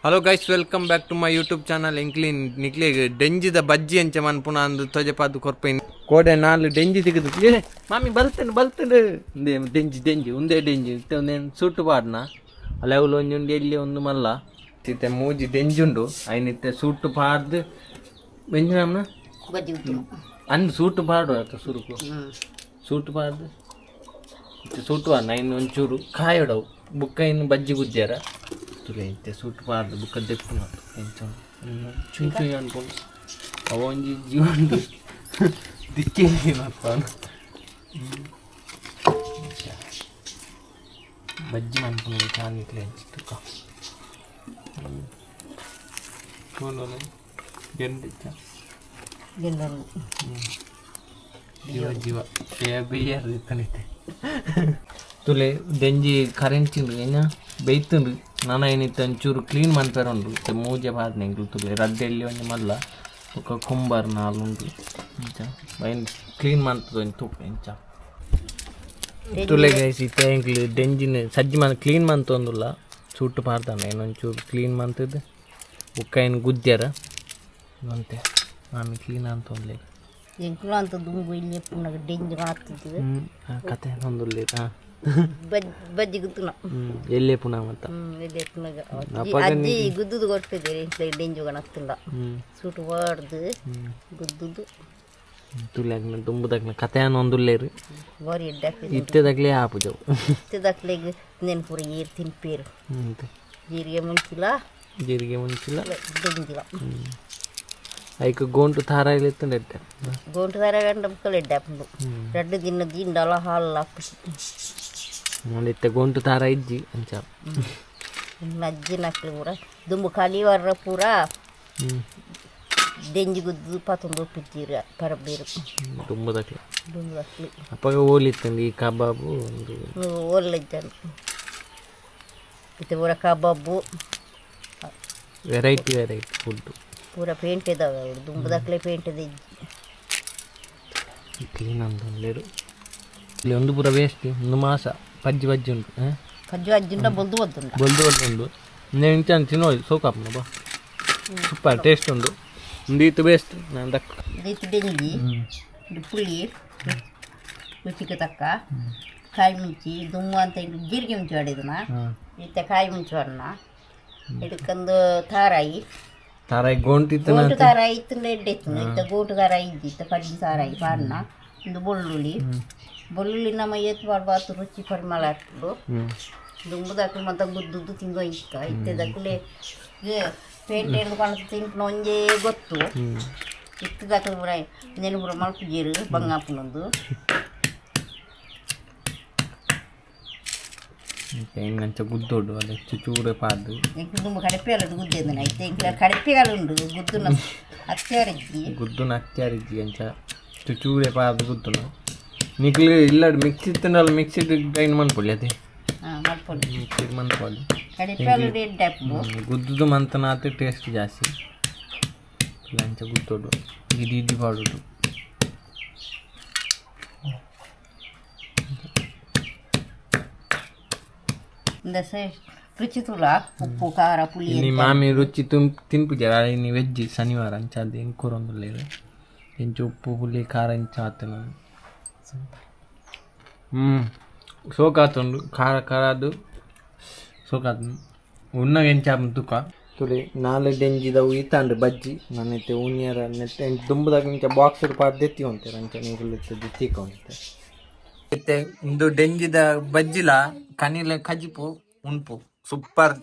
Hello guys, welcome back to my YouTube channel. ಎಂಕ್ಲಿನ್ ನಿಕ್ಲೆಗ್ ಡೆಂಜಿದ ಬಜ್ಜಿ ಅಂಚ ಮನ್ಪುನ ಅಂದು ತೊಜಪಾದು ಕೊರ್ಪೈನ್ ಕೋಡೆ ನಾಲ್ ಡೆಂಜಿ ತಿಕ್ಕದು. ಏ ಮಾಮಿ, ಬಲ್ತಂಡು ಬಲ್ತಂಡು. ಉಂದೇ ಡೆಂಜಿ ಡೆಂಜಿ, ಉಂದೇ ಡೆಂಜಿ. ಇತ್ತೆ ಉಂದೇನ್ ಸೂಟು ಪಾಡ್ನ ಅಲೆವುಲು ಒಂಜಿ ಉಂಡು, ಎಲ್ಲಿ ಒಂದು ಮಲ್ಲ. ಇತ್ತೆ ಮೂಜಿ ಡೆಂಜಿ ಉಂಡು. ಐನ್ ಇತ್ತೆ ಸೂಟು ಪಾಡ್ದು ಬೆಂಜಿನಮ್ನ ಬಜ್ಜಿ ಉತ್ತುನು. ಅಂದು ಸೂಟು ಪಾಡು ಆತ ಸುರುಕು. ಸೂಟು ಪಾಡ್ದು ಇತ್ತೆ ಸೂಟು ಪಾಡ್ನ ಐನ್ ಒಂಚೂರು ಕಾಯೊಡವು. ಬುಕ್ಕ ಇನ್ನು ಬಜ್ಜಿ ಗುಜ್ಜಾರ ತುಲೆ. ಇತ್ತೆ ಸೂಟು ಪಾಡ್ದು ಬುಕ್ಕ ದೆಪ್ಪುನ ಎಂಚ ಚುಂಚು ಚುಂಚು ಅನ್ಕೊಂಡು ಅವ ಒಂಜಿ ಜೀವನ ದಿಕ್ಕಿ ಮಲ್ಪನು. ಬಜ್ಜಿ ಮನ್ಪುನ ಚಾನಿಕ್ಲೆ ತುಕ್ಕ ಗೆಂಡಿಚ್ಚ. ಗೆಲ್ಲರು. ಜೀವ ಜೀವ ಏ ಬೇಯರ್ ಇತ್ತನಿತ್ತೆ. ತುಲೆ, ದೆಂಜಿ ಕರೆಂಚಿಂಡು ಏನ ಬೇಯ್ತುಂಡು. ನನ ಏನಿತ್ತು ಒಂಚೂರು ಕ್ಲೀನ್ ಮನ್ಪೆರ ಉಂಡು. ಇತ್ತೆ ಮೂಜೆ ಪಾಡ್ನೆ ಎಂಕ್ಲು. ತುಲೆ, ರಡ್ಡ್ ಎಲ್ಲಿ ಒಂಜಿ ಮಲ್ಲ ಬೊಕ್ಕ ಕುಂಬಾರ್ ನಾಲ್ ಉಂಡು. ಇಂಚ ಐನ್ ಕ್ಲೀನ್ ಮನ್ತದ ಒಂಜಿ ತೂಪ ಇಂಚ. ತುಲೆ ಗೈಸ್, ಇತ್ತೆ ಎಂಕ್ಲು ಡೆಂಜಿನ ಸಜ್ಜಿ ಮನ್ ಕ್ಲೀನ್ ಮಂತೊಂದುಲ್ಲ. ಸೂಟು ಪಾಡ್ದಾನ ಏನೊಂಚೂರು ಕ್ಲೀನ್ ಮಂತದ್ದು ಬೊಕ್ಕ ಐನ್ ಗುದ್ದ್ಯಾರ ಅಂತೆ. ಆಮಿ ಕ್ಲೀನ್ ಅಂತೊಂದ್ಲೆ. ಎಂಕುಲು ಅಂತ ದುಂಬು ಇಲ್ಲಿ ಎಪ್ಪುನಗ ಡೆಂಜಿ ಮಾತದ್ದು. ಕತೆ ಒಂದುಲ್ಲೇರ್ ಹಾಂ. ಬಜ್ಜಿ ಗುತ್ತುನ. ಎಲ್ಲೇ ಪುನಃ ಮತ್ತ. ಎಲ್ಲಿ ಎಪ್ಪುನಗ ಅಪಗ ಅಜ್ಜಿ ಗುದ್ದುದು ಕೊರ್ಪೆದೇರು. ಎಂಕ್ಲೆ ಡೆಂಜು ಗಣತ್ತುಂಡ ಸೂಟು ಪಾಡ್ದು ಗುದ್ದುದು. ತುಲೆ, ದುಂಬುದಕ್ಲೆ ಕತೆ ಒಂದುಲ್ಲೇರು. ಬಾರಿ ಎಡ್ಡೆ ಆಪುಜಿ. ಇತ್ತೆದಕ್ಲೆ ಆಪುಜವು. ಇತ್ತೆದಕ್ಲೆಗ್ ನೆನ್ ಪೂರ ಏರ್ ತಿನ್ಪೇರು? ಜೀರಿಗೆ ಮುಂಚಿಲ. ಜೀರಿಗೆ ಮುಂಚಿಲ್ಲ. ಡೆಂಜಿಲ. ಐಕ್ ಗೋಂಟು ತಾರಾಯಿಲು ಇತ್ತಂಡ ಎಡ್ಡೆ. ಗೋಂಟು ದಾರ ಗಂಡ ಬುಕ್ಕಲ ಎಡ್ಡೆ ಆಪುಂಡು. ರಡ್ಡ್ ದಿನ ದಿಂಡಲ ಹಾಲ್ ಆಪುಜಿ. ಇತ್ತೆ ಗೋಂಟು ತಾರ ಇಜ್ಜಿ ಅಂಚ. ಅಜ್ಜಿನಕ್ಲು ಪೂರ ದುಂಬು ಕಲಿವರ್ರ ಪೂರ ದೆಂಜಿ ಗುದ್ದು ಪತೊಂದು ಉಪ್ಪಿದ್ದೀರ ಪರಬೇರು. ದುಂಬುದಕ್ಲೆ. ದುಂಬುದಕ್ಲು. ಅಪ್ಪಗ ಓಲಿತ್ತಂಡು ಈ ಕಬಾಬು ಒಂದು. ಒಳ್ಳೆ ಜನ ಇತ್ತೆ ಪೂರ ಕಬಾಬು. Variety variety food. ಪೂರ ಪೇಂಟೆದವ. ದುಂಬುದಕ್ಲೆ ಪೇಂಟೆದ ಇಜ್ಜಿ. ಕ್ಲೀನ್ ಅಂತ ಉಲ್ಲೇರು. ಇಲ್ಲಿ ಒಂದು ಪೂರ ವೇಸ್ಟ್. ಒಂದು ಮಾಸ ಪಜ್ಜಿ ಪಜ್ಜಿ ಉಂಟು ಆ? ಕಜ್ಜು ಅಜ್ಜಿಂಡ ಬೊಲ್ದು ಬೊದ್ದುಂಡ. ಬೊಲ್ದು ಬೊಲ್ದು ಉಂಡು. ಇಂಚ ತಿನ್ನೋದು ಸೋಕಾಪುನ ಬಾ. ಸೂಪರ್ ಟೇಸ್ಟ್ ಉಂಡು. ಒಂದು ಇತ್ತು ಬೇಸ್ಟ್ ನಾನು ದಕ್ಕ. ಇತ್ತು ಡೆಂಜಿ ಇದು ಪುಳಿ ರುಚಿಗೆ ತಕ್ಕ, ಕಾಯಿ ಮುಂಚಿ. ದುಮ್ಮು ಅಂತ ಇಂದು ಜೀರಿಗೆ ಮುಂಚಿ ಆಡಿದನ. ಇತ್ತೆ ಕಾಯಿ ಮುಂಚಿ ಅಣ್ಣ ಹಿಡ್ಕೊಂಡು ತಾರಾಯಿ. ತಾರಾಯಿ ಗೋಂಟು ಇತ್ತು. ಗೋಟು ತಾರಾಯಿ ಇತ್ತಂಡ ಎಡ್ಡೆ ಇತ್ತು. ಇತ್ತ ಗೋಟು ತಾರಾಯಿ ಇಜ್ಜಿ, ಇತ್ತ ಪಜ್ಜಿ ತಾರಾಯಿ ಪಾಡ್ನ. ಒಂದು ಬೊಳ್ಳುಳ್ಳಿ. ಬೊಳ್ಳುಳ್ಳಿ ನಮ್ಮ ಏತ್ ಪಾಡ್ಬಾತು ರುಚಿ ಪರಿಮಳ ಆಗ್ತದೆ. ದುಂಬುದಕ್ಲು ಮತ್ತೆ ಗುದ್ದುದ್ದು ತಿಂದು ಇತ್ತ. ಇತ್ತೆದಕ್ಲೆ ಪೇಂಟೆ ಹಿಡ್ದು ಕಾಣುತ್ತೆ ತಿನ್ಪುನ ಒಂಜೇ ಗೊತ್ತು. ಇತ್ತದಕ್ಲು ಪೂರ ನೆನ್ ಪೂರ ಮಲ್ಪುಜೆರ್ ಬಂಗಾಪುನೊಂದು. ಅಂಚ ಗುದ್ದೋಡು ಅದೇ ಚುಚೂರೆ ಪಾಡ್ದು. ಎಂಕ್ ದುಂಬು ಕಡೆಪೇಲಡು ಗುದ್ದೆಂದನ. ಇತ್ತೆ ಎಂಕ್ಲ ಕಡೆಪೇಲು ಉಂಡು, ಗುದ್ದುನ ಅತ್ಯಾರಿಜ್ಜಿ. ಗುದ್ದುನ ಅತ್ಯಾರಿಜ್ಜಿ. ಅಂಚ ಚುಚೂರೆ ಪಾಡ್ದು ಗುದ್ದುನ. ನಿಕ್ಲು ಇಲ್ಲಡ್ ಮಿಕ್ಸಿ ಇತ್ತಂಡಲ್ಲ, ಮಿಕ್ಸಿ ಗ್ರೈಂಡ್ ಮನ್ಪೊಲಿ ಅದೇ. ಹಾಂ, ಮಲ್ಪೊಲಿ. ಮಿಕ್ಸಿ ಮನ್ಪೊಲಿ. ಕಡೆಪೇಲು ಎಡ್ಡೆ ಆಪುಂಡು. ಗುದ್ದುದು ಮಂತನಾತ್ ಟೇಸ್ಟ್ ಜಾಸ್ತಿ. ಅಂಚ ಗುದ್ದೋಡು ಇಡಿ ಇಡಿ ಪಾಡೋದು. ಇಂದಸೆ ರುಚಿ ತುಲ, ಉಪ್ಪು ಖಾರ ಪುಳಿ. ಇನ್ನು ಮಾಮಿ ರುಚಿ ತುಂ ತಿನ್ಪುಜಾರ. ಇನ್ನು ವೆಜ್ ಶನಿವಾರ ಅಂಚ ಅದು ಎಂಕ್ ಕೊರೊಂದುಲ್ಲೆರ್. ಇಂಚ ಉಪ್ಪು ಪುಳಿ ಖಾರ ಇಂಚ ಆತನ. ಸೋಕಾತುಂಡು. ಖಾರ ಖಾರ ಅದು ಸೋಕಾತುಂಡು. ಉನ್ನಗ ಎಂಚ ಆಪುಂಡು ತುಕ. ತುಲೆ, ನಾಲ್ ಡೆಂಜಿದವು ಈತಾಂಡ್ ಬಜ್ಜಿ. ನನ್ ಇತ್ತೆ ಉನ್ಯರ ನೆತ್ತೆ ದುಂಬುದಾಗ ಇಂಚ ಬಾಕ್ಸ್ ಪಾಡ್ದ್ ದೆತ್ತಿ ಉಂತೆರ್. ಅಂಚ ನಿಕುಲು ಇತ್ತೆ ದೆತ್ತೀಕ ಉಂತೆ. ಇತ್ತೆ ಇಂದು ಡೆಂಜಿದ ಬಜ್ಜಿಲ ಕನಿಲೆ ಕಜಿಪು ಉನ್ಪು. ಸೂಪರ್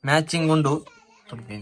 ಮ್ಯಾಚಿಂಗ್ ಉಂಡು. ತುಲೆ.